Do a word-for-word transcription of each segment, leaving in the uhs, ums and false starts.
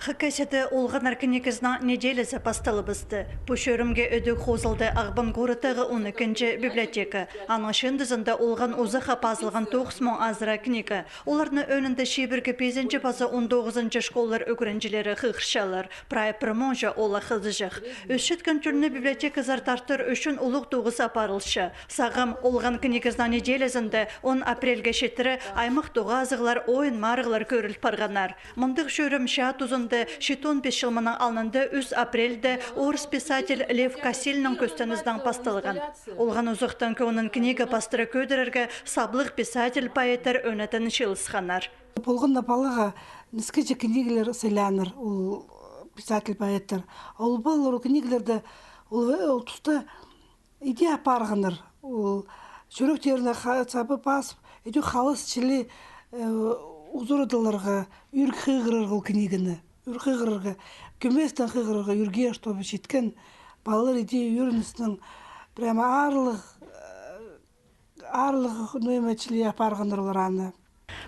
Хакасияда олғаннар книгазының неделязы пасталыбысты. Пу чӧрімге ідӧк хозылды Ағбан городтағы он ікінҷі библиотека. Аның чыындызында олған узахха пазылған тоғыс муң азыра книга. Оларның ӧӧнінде чибіргі пизінҷі паза он тоғызынҷы школалар ӱгренҷілері хығырчалар. Прай пір муңҷа ола хызыҷах. Ӧсчеткен тӧлні библиотеказар тартыр ӱчӱн улуғ тоғыс апарылча. Сағам олған книгазының неделязында он апрельге читіре аймах тоғазығлар, ойын-марығлар кӧріл парғаннар. Мындағ чӧрім чаа тузында читон пис чыл мының алнында, ӱс апрельде, орыс писатель Лев Косильның кӧстенізінең пасталған. Олған узахтаң кӧңнін книга пастыра кӧдірерге саблығ писатель-поэттер ӧнетін чыылысханнар. Полған на палаға нискеҷе книгалар сыйлааннар ол писатель-поэттер. Ол палалар ол книгаларда ол, ол туста иди апарғаннар. Ол чӱректеріне ха-, сабы пазып, иди халас чіли, э, узурадыларға, ӱр хығырарға ол книганы. Ӱр хығырарға, кӧместең хығырарға ӱрге, чтобы читкен палалар иди ӱріністің прямо аарлығ, э, аарлығ нөме чіли апарғаннар олар аны.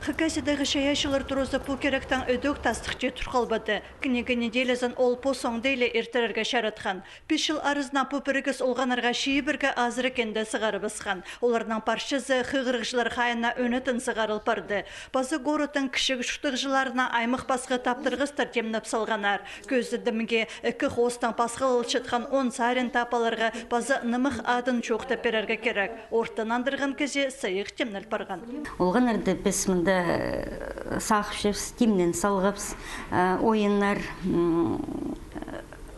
Хакасиядағы чайаачылар туразы пу киректең ідӧк тастыхча тур халбады. Книга неделязын ол пос оңдайли иртірерге чаратхан. Пис чыл аразына пу пірігіс олғаннарға чибіргі азыра кинде сығарыбысхан. Оларның парчазы хығырығҷылар хайиина ӧнетін сығарыл парды. Паза городтың кічіг чуртағҷыларына аймах пасха таптырғыстар тимнеп салғаннар. Кӧзідімге, ікі хоостаң пасхалалчатхан он сарин тап аларға паза нымах адын чоохтап пирерге кирек. Орта нандырған кізее сыйых тимнел парған. Олғаннарды піс мында, э, сағыпчабыс, тимнен салғабыс, э, ойыннар, м,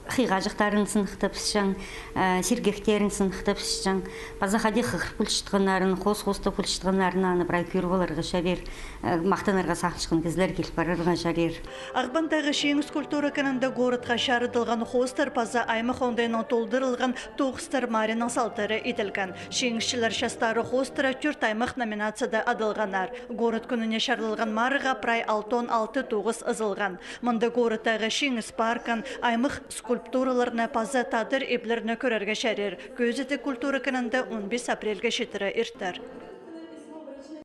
хыйғаҷахтарын сыныхтапчаң, э, сиргектерін сыныхтапчаң. Паза хайди хығырып полчатханнарын, хоос-хоостап полчатханнарын аны прай кӧріп аларға чарир, э, махтанарға сағынчатхан кізілер киліп парарға чарир. Ағбандағы Чиңіс культура кінінде городха чарыдылған хоостар паза аймах оңдайынаң толдырылған тоғыстар маринның салтары иділген. Чиңісчілер частары хоостыра тӧрт аймах номинацияда адалғаннар. Город кӱніне чарыдылған марығға прай алтон алты тоғыс ызылған. Мында городтағы Чиңіс паркын, аймах скульптураларны паза тадар иблерні кӧрерге чарир. Кӧзідіг культура кінінде он пис апрельге читіре иртер.